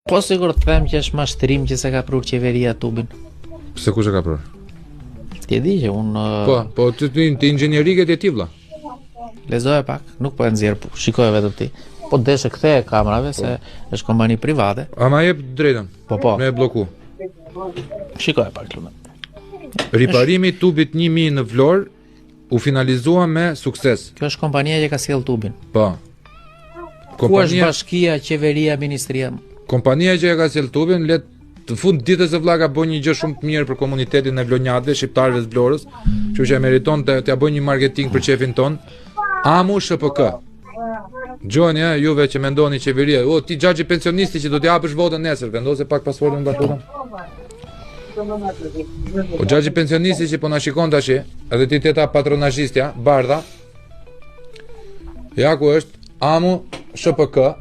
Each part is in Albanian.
Po sikur të them që është mashtrim që s'e ka prur qeveria tubin. Pse kush e ka prur? Ti e di që unë Po, po ti ti, ti inxhinierike ti ti vlla. Lexoje pak, nuk po e nxjerr, po shikoje vetëm ti. Po deshe ktheje kamerave se po. është kompani private. A ma jep drejtën? Po po. Me e blloku. Shikoje pak lutem. Riparimi i tubit 1000 në Vlorë U finalizua me sukses. Kjo është kompania që ka sjellë tubin. Po. Kompania... Ku është bashkia, qeveria, ministria? Kompania që e ka sjellë tubin, le të fund ditës e vlla ka bërë një gjë shumë të mirë për komunitetin e vlonjatëve, shqiptarëve të Vlorës, kështu që e meriton të t'ia bëjë një marketing për qefin tonë. Amu SHPK. Gjoni, e, juve që mendoni qeveria, o ti xhaxhi pensionisti që do t'i japësh votën nesër, vendose pak pasportën bashkë. O xhaxhi pensionisti që po na shikon tash, edhe ti teta patronazhistja, Bardha. Ja ku është AMU SHPK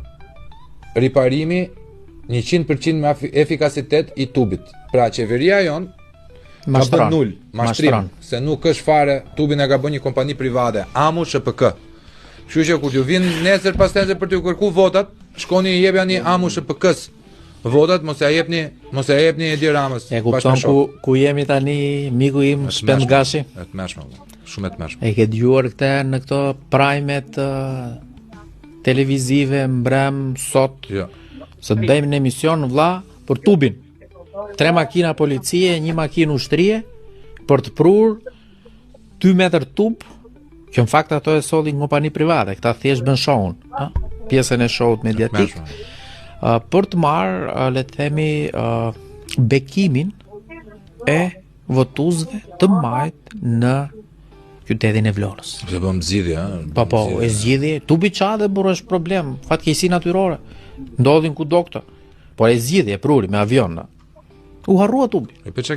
riparimi 100% me efikasitet i tubit. Pra qeveria jonë Mashtron. Ka bërë nul, mashtrim, se nuk është fare, tubin e ka bërë një kompani private, AMU SHPK. Kështu që kur t'ju vinë nesër pas nesër për t'ju kërku votat, shkoni i jepjani AMU SHPK-s. Votat mos ja jepni, mos ja jepni Edi Ramës. E kupton ku ku jemi tani miku im Shpend Gashi? E tmerrshme. Shumë e tmerrshme. E ke dëgjuar këtë në këto prime-et televizive mbrëm sot? Jo. Se të bëjmë në emision vlla për tubin. Tre makina policie, një makinë ushtrie për të prurë 2 metër tub, që në fakt ato e solli një kompani private, këta thjesht bën show-un, ë? Pjesën e show-ut mediatik. Uh, për të marrë, uh, le të themi, uh, bekimin e votuesve të majtë në qytetin e Vlorës. Se bëm zgjidhje, ë? Po po, e zgjidhje, tubi çade burrë është problem, fatkeqësi natyrore. Ndodhin kudo këto. Po e zgjidhi, e pruri me avion. U harrua tubi. E pe çka